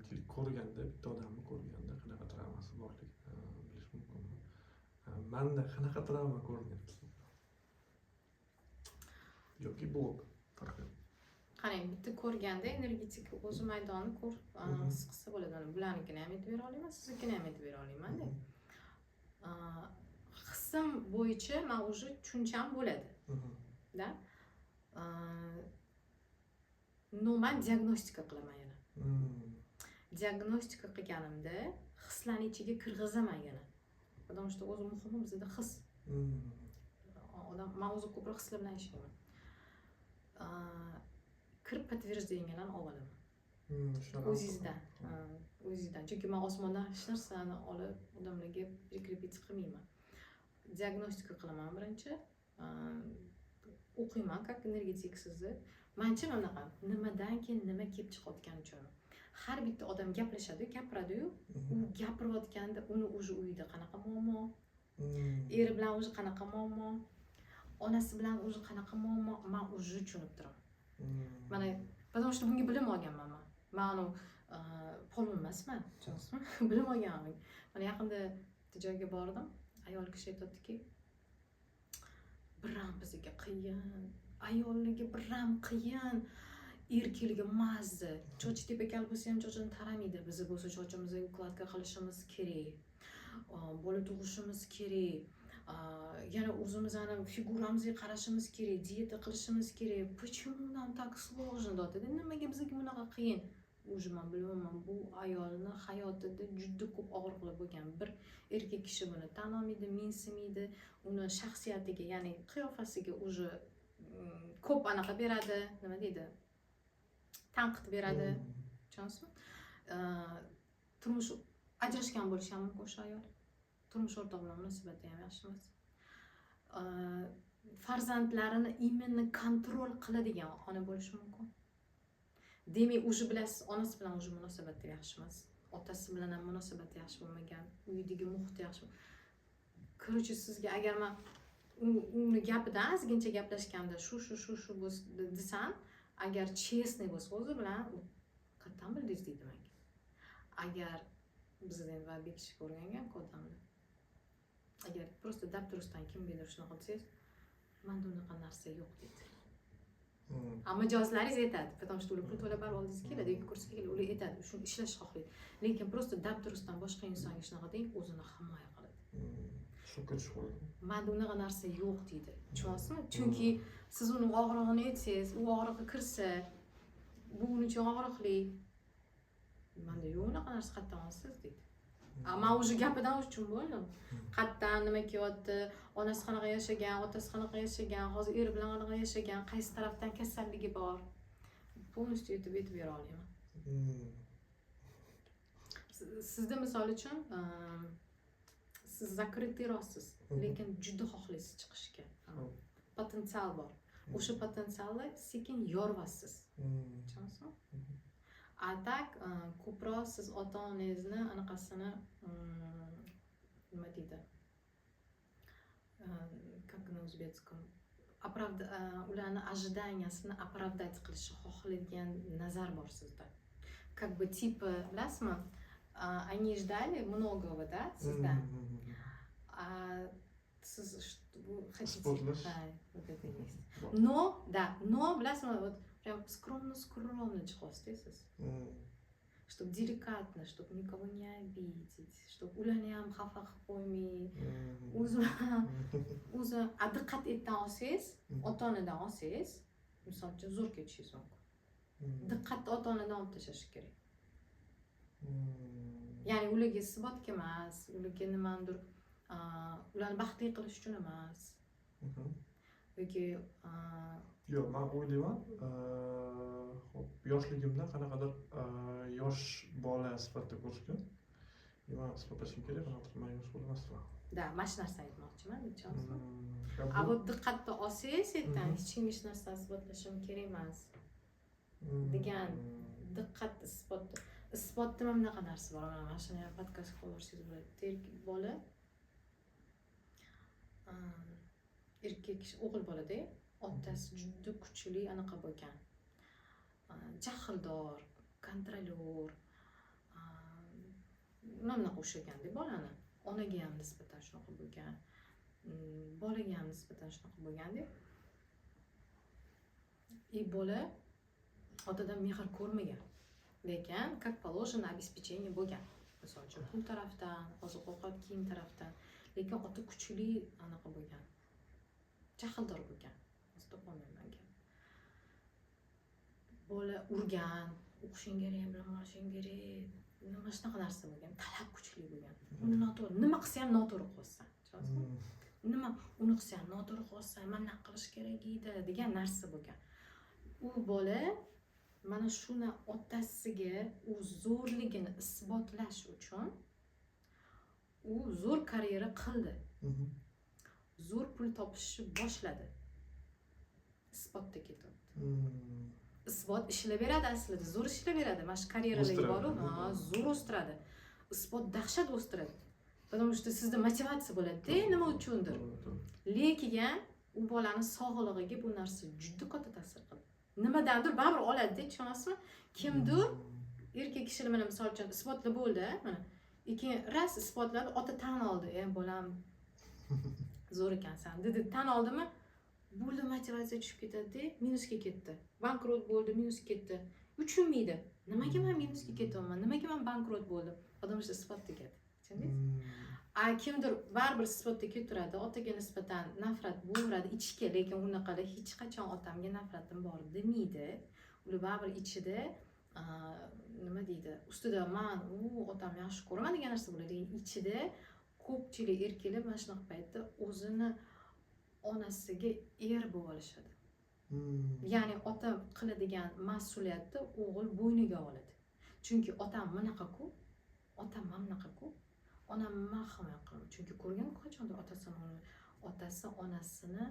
deylik, ko'rganda, bitta odamni ko'rganda qanaqa travmasi borligini bilish mumkinmi? Manda qanaqa travma ko'rinyapti sizga? Yoki blok, farqi yo'q. Qarang, bitta ko'rganda energetika o'zi maydonni ko'r his qilsa bo'ladi. Mana bularnikini ham aytib bera olaman, siznikini ham aytib bera olamanda. Hissim bo'yicha man уже tushuncham bo'ladi да. Но man diagnostika qilaman yana. Diagnostika qilganimda hislarni ichiga kirg'izaman yana, потому что o'zi muhimi bizada his. Odam, man o'zi ko'proq hislar bilan ishlayman. Kirib подтверждения larni olib olaman Shunaqa. o'zingizdan. Ha, o'zingizdan, chunki man osmondan hech narsani olib odamlarga прикрепить qilmayman. Diagnostika qilaman birinchi, o'qiyman как energetik sizni. Manchi mana bunaqa nimadan keyin nima kelib chiqayotganini tushunaman. Har bitta odam gaplashadi, gapiradiyu, u gapirayotganda uni уже uyida qanaqa muammo, eri bilan уже qanaqa muammo, onasi bilan уже qanaqa muammo, man уже tushunib turaman. Mana, потому что bunga bilim olganman man anavi polvon emasman, tushunasizmi? Bilim olganman. Mana yaqinda bitta joyga bordim, ayol kishi aytyaptiki, biram bizga qiyin, ayollarga biram qiyin, erkaklarga mazza, chochi tepakal bo'lsa ham chochini taramaydi, biza bo'lsa chochimizga укладка qilishimiz kerak, bola tug'ishimiz kerak, yana o'zimizni figuramizga qarashimiz kerak, dieta qilishimiz kerak. Почему нам так сложно, deyaptida, nimaga bizga bunaqa qiyin? Уже man bilyapman, bu ayolni hayotida juda ko'p og'riqlar bo'lgan. Bir erkak kishi buni tan olmaydi, mensimaydi, uni shaxsiyatiga, ya'ni qiyofasiga уже ko'p anaqa beradi, nima deydi, tanqid beradi, tushunasizmi? Turmush ajrashgan bo'lishi ham mumkin o'sha ayol, turmush o'rtog'i bilan munosabati ham yaxshi emas, farzandlarini именно контроль qiladigan ona bo'lishi mumkin. Demak, уже bilasiz, onasi bilan уже munosabati yaxshi emas, otasi bilan ham munosabati yaxshi bo'lmagan, uyidagi muhiti yaxshi. Короче, sizga agar man uni gapidan ozgincha gaplashganda shu shu shu shu bo'lsa desam, agar честный bo'lsa o'zi bilan, u qayerdan bildingiz deydi menga. Agar bizda endi bekitishga o'rganganku odamlar, agar просто dabdurustdan kimgadir shunaqa desangiz, manda unaqa narsa yo'q deydi. A mijozlaringiz aytadi, потому что ular pul to'lab baribir oldingizga keladi yoki kursga keladi, ular aytadi, shuni ishlashni xohlaydi. Lekin просто dabdurustdan boshqa insonga shunaqa deng, o'zini himoya qiladi. Shokka tushib qoladi. Manda unaqa narsa yo'q, deydi, tushunyapsizmi? Chunki siz uni og'rig'ini aytsangiz, u og'rig'i kirsa, bu uning uchun og'riqli. Manda yo'q unaqa narsa, qayerdan olasiz, deydi. A man уже gapidan uchun bo'ldim, qayerdan nima kelyapti, onasi qanaqa yashagan, otasi qanaqa yashagan, hozir eri bilan qanaqa yashagan, qaysi tarafdan kasalligi bor, полностью aytib bera olaman. Sizda misol uchun, siz закрытый roqsiz, lekin juda xohlaysiz chiqishga. Potensial bor, o'sha potensialni sekin yoryapsiz, tushunyapsizmi? A так ko'proq siz ota onangizni anaqasini, nima deydi, как на узбекском, ularni ожидания sini оправдать qilishni xohlaydigan nazar bor sizda, как бы типа, bilasizmi, они ждали многого, да, sizdan, а siz вы хотите Isbotlash. Да, вот это и есть. Bor. Но да, но bilasizmi, вот прям скромно скромно chiqyapsiz siz, чтобы деликатно, чтобы никого не обидеть, чтобы ularni ham xafa qilib qo'ymay, o'zi o'zi a diqqat etdan olsangiz, ota onadan olsangiz, misol uchun, zo'r ketishingiz mumkin. Diqqatni ota onadan olib tashlash kerak. Ya'ni ularga isbotga emas, ularga nimanidir, ularni baxtli qilish uchun emas yoki Yo'q, man o'ylayman, hop, yoshligimda qanaqadir yosh bola sifatida ko'rishgan. Man isbotlashim kerak, qanaqadir man yosh bola emasman. Да, mana shu narsani aytmoqchiman, tushunyapsizmi? Hmm. A вот diqqatni olsangiz yerdan, hech kimga hech narsani isbotlashim kerak emas degan diqqat, isbotda mana bunaqa narsa bor. Mana shuni ham podkast qilib yuborsangiz bo'ladi. Erkak bola, erkak kishi, o'g'il bolada otasi juda kuchli anaqa bo'lgan, jahldor, контролёр, mana bunaqa ushlaganda bolani. Onaga ham nisbatan shunaqa bo'lgan, bolaga ham nisbatan shunaqa bo'lganda. И bola otadan mehr ko'rmagan, lekin как положено обеспечение bo'lgan, misol uchun, pul tarafdan, oziq ovqat, kiyim tarafdan. Lekin ota kuchli anaqa bo'lgan, jahldor bo'lgan. Hozir topolmayman gap. Bola urgan, o'qishing kerak, bilim olishing kerak, nima, shunaqa narsa bo'lgan, talab kuchli bo'lgan. Uni noto'g'ri nima qilsa ham noto'g'ri qilyapsan, tushunyapsizmi? Nima uni qilsa ham noto'g'ri qilyapsan, mana bunaqa qilish kerak edi, degan narsa bo'lgan. U bola mana shuni otasiga u zo'rligini isbotlash uchun u zo'r karyera qildi, zo'r pul topishni boshladi. Isbotda ketyapti. Isbot ishlab beradi, aslida zo'r ishlab beradi. Mana shu karyeralarga O'stiradi. Boru, ha, zo'r o'stiradi isbot, dahshat o'stiradi, потому что sizda motivatsiya bo'ladida, nima uchundir. To'g'ri, to'g'ri. Lekin u bolani sog'lig'iga bu narsa juda katta ta'sir qildi. Nimadandir baribir oladida, tushunasizmi? Kimdir, erkak kishilar, mana misol uchun, isbotlab bo'ldi, mana keyin rost isbotladi, ota tan oldi: "E, bolam, zo'r ekansan", dedi. Tan oldimi, bo'ldi, motivatsiya tushib ketadida, minusga ketdi, bankrot bo'ldi, minusga ketdi. Tushunmaydi, nimaga man minusga ketyapman, nimaga man bankrot bo'ldim, потому что isbot tugadi, tushundingiz? A kimdir baribir isbotda ketaveradi, otaga nisbatan nafrat bo'laveradi ichki, lekin unaqalar hech qachon otamga nafratim bor demaydi. Ular baribir ichida, nima deydi, ustida man u otamni yaxshi ko'raman degan narsa bo'ladi, lekin ichida ko'pchilik erkaklar mana shunaqa paytda o'zini onasiga er bo'lib olishadi. Ya'ni ota qiladigan mas'uliyatni o'g'il bo'yniga oladi, chunki otam bunaqaku, otam mana bunaqaku, onam man himoya qilaman, chunki ko'rgan qachondir otasini, otasi onasini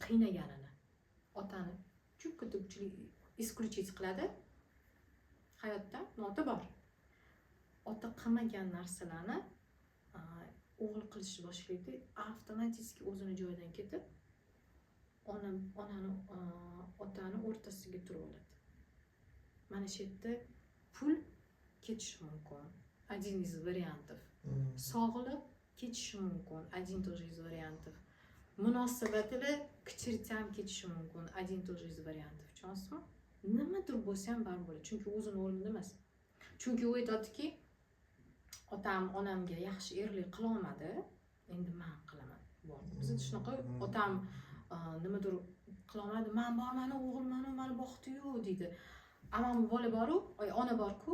qiynaganini. Otani juda kuchli исключить qiladi hayotdan. Ota bor, ota qilmagan narsalarni o'g'il qilishni boshlaydi, avtomatik o'zini joyidan ketib, ona onani, otani o'rtasiga turib oladi. Mana shu yerda pul ketishi mumkin, один из вариантов. Sog'liq ketishi mumkin, один тоже из вариантов. Munosabatlar к чертям ketishi mumkin. Один тоже из вариантов. Tushunasizmi? Nimadir bo'lsa ham baribir bo'ladi. Chunki o'zini o'rnida emas. Chunki u aytyaptiki, otam onamga yaxshi erlik qilolmadi, endi man qilaman. Bor. Bizda shunaqa, otam nimadir qilolmadi, man bormanu, o'g'ilmanu, mani boqdi-yu deydi. Ammo bu bola boru, oy, ona bor-ku,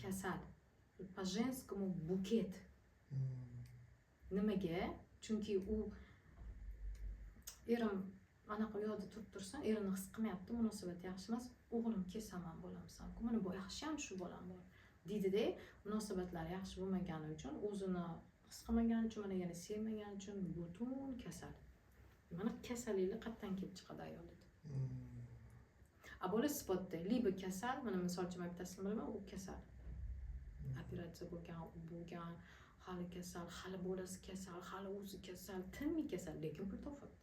kasal. По женскому букет. Nimaga? Chunki u erim anaqa u yoqda turib tursin, erini his qilmayapti, munosabat yaxshi emas, o'g'lim kelsa man bo'lamsan-ku, mana bu yaxshiyam shu bolam bor deydida, munosabatlari yaxshi bo'lmagani uchun, o'zini his qilmagani uchun, mana yana sevmagani uchun butun kasal. Mana kasalliklar qayerdan kelib chiqadi ayolda? A bola sifatida либо kasal, mana misol uchun man bittasini bilaman, u kasal. Operatsiya bo'lgan, u bo'lgan, hali kasal, hali bolasi kasal, hali o'zi kasal, tinmay kasal, lekin pul topyapti.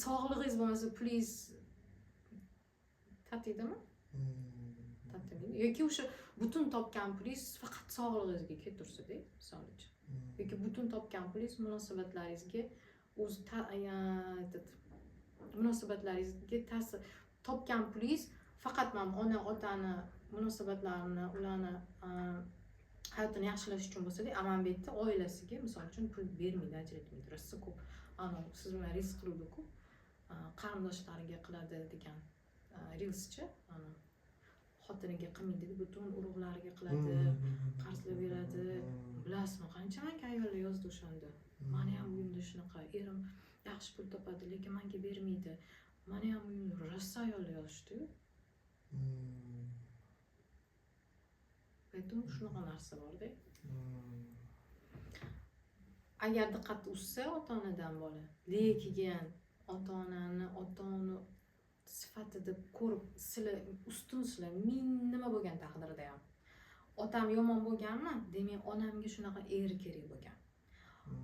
Sog'lig'ingiz bo'lmasa pulingiz tatiydimi? Tatimaydi. Yoki o'sha butun topgan pulingiz faqat sog'lig'ingizga ketursa-da, misol uchun. Yoki butun topgan pulingiz munosabatlaringizga o'zi этот, munosabatlaringizga ta'sir, topgan pulingiz faqat mana ona otani munosabatlarini, ularni hayotini yaxshilash uchun bo'lsa-da, mana bu yerda oilasiga misol uchun pul bermaydi, ajratmaydi. Rosa ko'p. Anavi siz bilan reels qiluvdi-ku, qarindoshlariga qiladi degan reelschi, xotiniga qilmaydi, butun urug'lariga qiladi, qarzlar beradi. Bilasizmi, qancha manga ayollar yozdi o'shanda. Mani ham uyimda shunaqa, erim yaxshi pul topadi, lekin manga bermaydi. Mani ham uyimda rosa ayollar yozishdi-yu. Поэтому shunaqa narsa borda. Agar diqqat uzsa ota-onadan bola, lekin ota-onani ota-ona sifatida ko'rib, sizlar ustunsizlar, ming nima bo'lgan taqdirda ham. Otam yomon bo'lganmi? Demak, onamga shunaqa er kerak bo'lgan.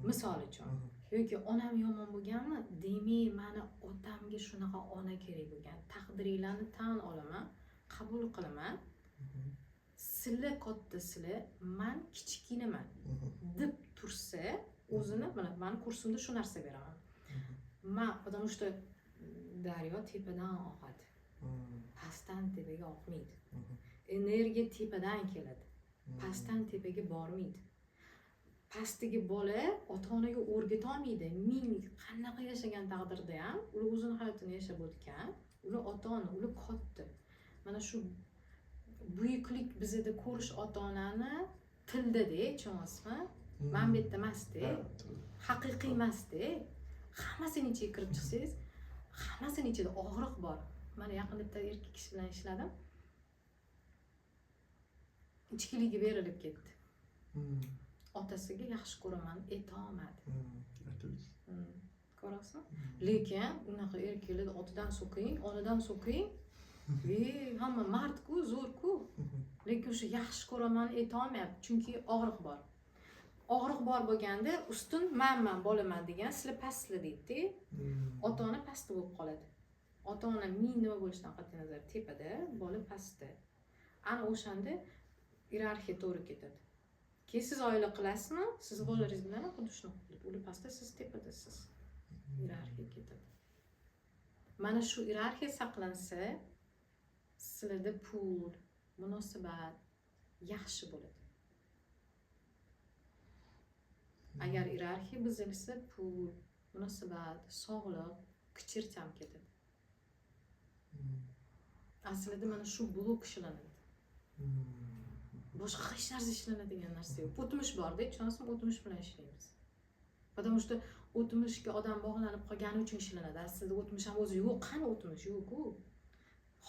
Misol uchun. Yoki onam yomon bo'lganmi? Demak, mani otamga shunaqa ona kerak bo'lgan. Taqdiringlarni tan olaman, qabul qilaman. Sizlar kattasizlar, man kichkinaman deb tursa, o'zini mana mani kursimda shu narsa beraman. Man, потому что daryo tepadan oqadi. Pastdan tepaga oqmaydi. Energiya tepadan keladi. Pastdan tepaga bormaydi. Pastdagi bola ota-onaga o'rgatolmaydi. Ming qanaqa yashagan taqdirda ham ular o'zini hayotini yashab o'tgan, ular ota-ona, ular katta. Mana shu buyuklik bizada ko'rish ota-onani tilda-da, tushunyapsizmi? Mana bu yerda emasda, haqiqiy emasda. Hammasini ichiga kirib chiqsangiz, hammasini ichida og'riq bor. Mana yaqinda bitta erkak kishi bilan ishladim. Ichkiligiga berilib ketdi. Otasiga yaxshi ko'raman aytolmadi. Ko'rasizmi? Lekin unaqa erkaklar otidan so'king, onadan so'king, e hamma mardku, zo'rku. Lekin o'sha yaxshi ko'raman aytolmayapti, chunki og'riq bor. Og'riq bor bo'lganda ustun manman, bolaman degan, sizlar pastsizlar deydida. Ota ona pastda bo'lib qoladi. Ota ona ming nima bo'lishidan qat'iy nazar tepada, bola pastda. Ana o'shanda iyerarxiya to'g'ri ketadi. Keyin siz oila qilasizmi, siz bolalaringiz bilan ham xuddi shunaqa bo'ladi. Ular pastda, siz tepadasiz. Iyerarxiya ketadi. Mana shu iyerarxiya saqlansa, sizlarda pul, munosabat yaxshi bo'ladi. Agar iyerarxiya buzilsa, pul, munosabat, sog'liq к чертям ketadi. Aslida mana shu blok ishlanadi. Boshqa hech narsa ishlanadigan narsa yo'q. O'tmish borda, tushunasizmi? O'tmish bilan ishlaymiz. Потому что o'tmishga odam bog'lanib qolgani uchun ishlanadi. Aslida o'tmish ham o'zi yo'q. Qani o'tmish? Yo'q-ku.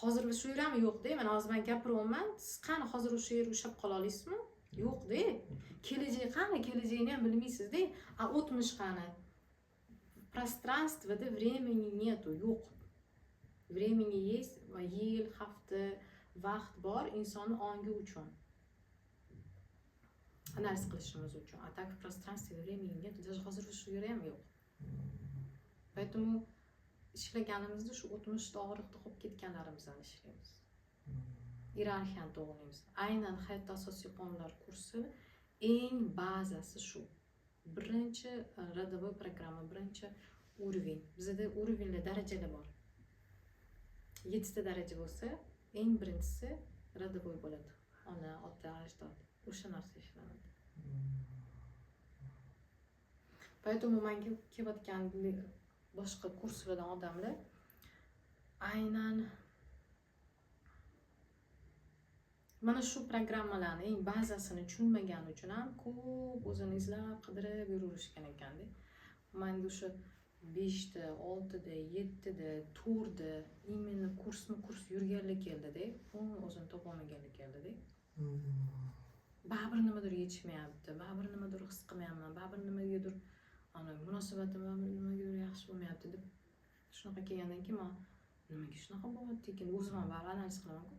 Hozir biz shu yer ham yo'q-da. Mana hozir men gapiryapman. Siz qani hozir o'sha yerga ushlab qola olasizmi? Yo'q-da. Kelajak qani? Kelajagini ham bilmaysiz-da. A o'tmish qani? Пространство da времени нету, yo'q. Времени есть, va yil, hafta, vaqt bor insonni ongi uchun. Analiz qilishimiz uchun. А так в пространстве времени нету. Даже hozir shu yer ham yo'q. Поэтому ishlaganimizda shu o'tmishda og'riqda qolib ketganlarimizni ishlaymiz. Iyerarxiyani to'g'rilaymiz. Aynan hayotda asosiy qonunlar kursi eng bazasi shu. Birinchi родовой programma, birinchi уровень. Bizada уровень lar, darajalar bor. Yettita daraja bo'lsa, eng birinchisi родовой bo'ladi. Ona, ota, ajdod. O'sha narsa ishlanadi. Поэтому manga kelayotgan boshqa kurslardan odamlar aynan mana shu programmalarni eng bazasini tushunmagani uchun ham ko'p o'zini izlab, qidirib yuraverishgan ekanda. Man endi o'sha 5ta, 6da, 7da, 4da именно kursma kurs yurganlar keldida, o'zini topolmaganlar keldida. Baribir nimadir yetishmayapti, baribir nimadir his qilmayapman, baribir nimagadir ana munosabatim baribir nimagadir yaxshi bo'lmayapti deb shunaqa kelgandan keyin man nimaga shunaqa bo'lyapti ekan, o'zim ham baribir analiz qilamanku,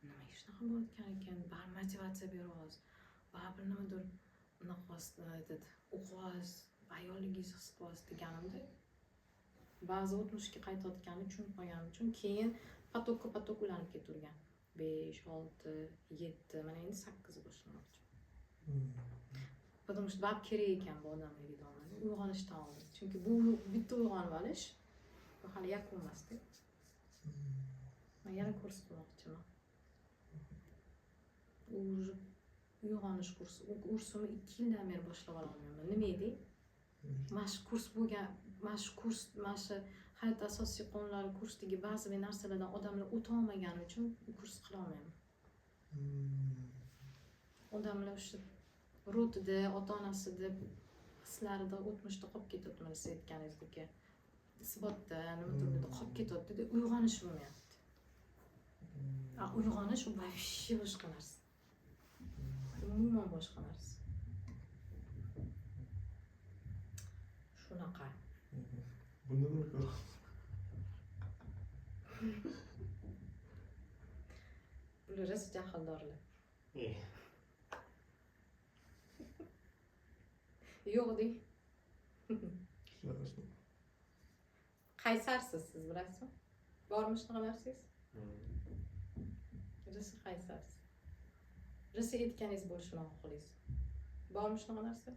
nimaga shunaqa bo'layotgan ekan, baribir motivatsiya beryapsiz, baribir nimadir unaqa этот o'qiyapsiz, ayolligingizni his qilyapsiz deganimda ba'zi o'tmishga qaytayotganini tushunib qolganim uchun keyin поток ka поток ulanib ketavergan. 5, 6, 7, mana endi 8 boshlamoqchi. Потому что baribir kerak ekan bu odamlarga domlani uyg'onishdan oldin. Chunki bu bitta uyg'onib olish bu hali yakun emasda. Man yana kurs qilmoqchiman. U уже uyg'onish kursi. U kursimni 2 yildan beri boshlab ololmayman. Nima edi? Mana shu kurs bo'lgan, mana shu kurs, mana shu hayot asosiy qonunlari kursdagi ba'zi bir narsalardan odamlar o'tolmagani uchun u kurs qilolmayman. Odamlar o'sha род ida, ota onasida, hislarida o'tmishda qolib ketyapti, mana siz aytganingizdek. Isbotda, nima turida qolib ketyapti-da, uyg'onish bo'lmayapti. A uyg'onish u вообще boshqa narsa. Umuman boshqa narsa. Shunaqa. Bunda nima ko'ramiz? Bular rosa jahldorlar. Yo'q deng. Shunaqa. Qaysarsiz siz, bilasizmi? Bormi shunaqa narsangiz? Rosa qaysarsiz. Rosa aytganingiz bo'lishini xohlaysiz. Bormi shunaqa narsa?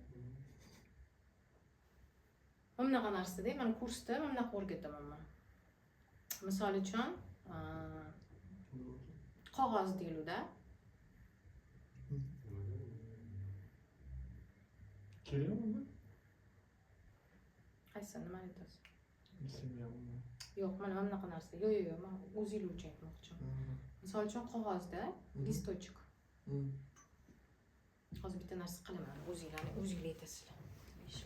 Mana bunaqa narsada, mana kursda mana bunaqa o'rgataman man. Misol uchun, qog'oz deyiluvda. Kerakmi unda? Qaysi, nimani aytasiz? Esimga. Yo'q, mana bunaqa narsa. Yo'q, yo'q, yo'q, man o'zingiz uchun aytmoqchiman. Misol uchun qog'ozda листочек. Hozir bitta narsa qilaman, o'zinglarni o'zinglar aytasizlar.